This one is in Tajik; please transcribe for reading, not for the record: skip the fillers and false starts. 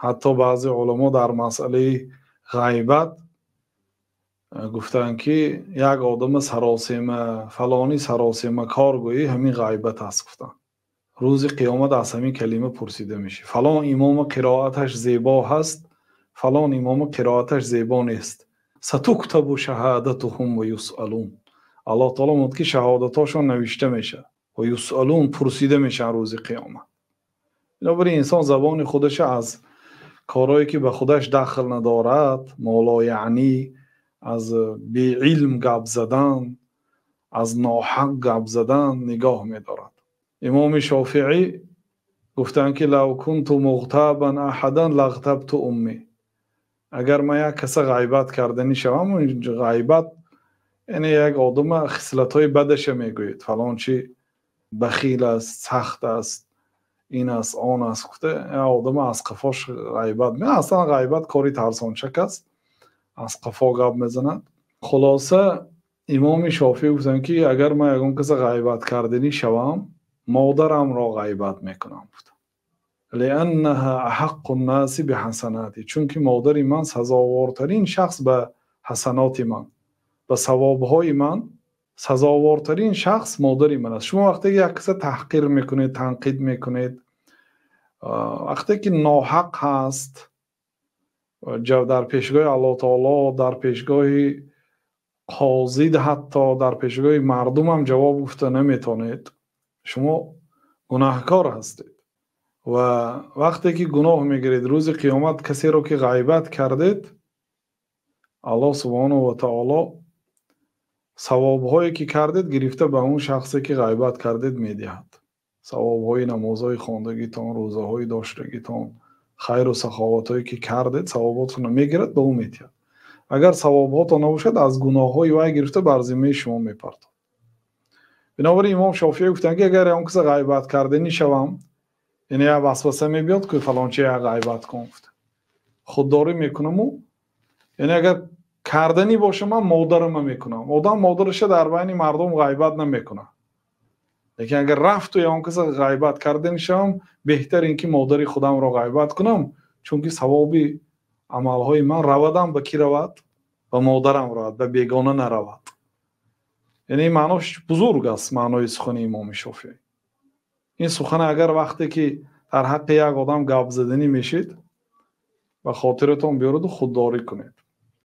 Ҳатто баъзе уламо дар масъалаи ғайбат гуфтанд, ки як одами саросема, фалонӣ саросема кор гӯӣ, ҳамин ғайбат аст, гуфтанд. Рӯзи қиёмат аз ҳамин калима пурсида мешавӣ. Фалон имоми қироаташ зебо ҳаст, фалон имоми қироаташ зебо нест. Сатуктабу шаҳодатуҳум ва юсалун. Аллоҳ таъоло мегӯяд, ки шаҳодатҳошон навишта мешавад ва юсалун, пурсида мешаванд рӯзи қиёмат. Бинобар ин инсон забони худашро аз корҳое, ки ба худаш дахл надорад, молояънӣ, аз беилм гап задан, аз ноҳақ гап задан нигоҳ медорад. Имоми Шофеъӣ гуфтанд, ки лав кунту муғтабан аҳадан лағтабту уммӣ. Агар ман як каса ғайбат карданӣ шавам, ғайбат яъне як одама хислатҳои бадаша мегӯед, фалон чи бахил аст, сахт аст, ин аст, он аст, гуфта як одама аз қафош ғайбат. Аслан ғайбат кори тарсончак аст, аз қафо гап мезанад. Хулоса, имоми Шофеъӣ гуфтанд, ки агар ман ягон каса ғайбат карданӣ шавам, модарамро ғайбат мекунам, гуфта. Лианнаҳа аҳаққу ннаси биҳасанати, чунки модари ман сазовортарин шахс ба ҳасаноти ман, ба савобҳои ман сазовортарин шахс модари ман аст. Шумо вақте ки як каса таҳқир мекунед, танқид мекунед, вақте ки ноҳақ ҳаст, дар пешгоҳи Аллоҳ таоло, дар пешгоҳи қозӣ, ҳатто дар пешгоҳи мардум ҳам ҷавоб гуфта наметавонед, шумо гунаҳкор ҳастед. Ва вақте ки гуноҳ мегиред, рӯзи қиёмат касеро ки ғайбат кардед, Аллоҳ субҳонаҳу ва таоло савобҳое ки кардед гирифта ба он шахсе ки ғайбат кардед медиҳад. Савобҳои намозҳои хондагитон, рӯзаҳои доштагитон, хайру саховатҳое ки кардед, савоботонро мегирад, ба ӯ медиҳад. Агар савобҳотон набошад, аз гуноҳҳои вай гирифта бар зиммаи шумо мепартояд. Бинобар ин имом Шофеъӣ гуфтанд, ки агар он каса ғайбат карданӣ шавам, яъне як васваса мебиёд, ки фалончи як ғайбат кун, гуфта худдорӣ мекунаму, яъне агар карданӣ бошам, ман модарама мекунам. Одам модараша дар байни мардум ғайбат намекунад, лекин агар рафту он каса ғайбат карданӣ шавам, беҳтар ин ки модари худамро ғайбат кунам, чунки савоби амалҳои ман равадам ба кӣ равад? Ба модарам равад, ба бегона наравад. Яъне ин маънош бузург аст, маънои сухани имоми Шофеъӣ. Ин сухан агар вақте ки дар ҳаққи як одам гап заданӣ мешид, ба хотиратон биёраду худдорӣ кунед.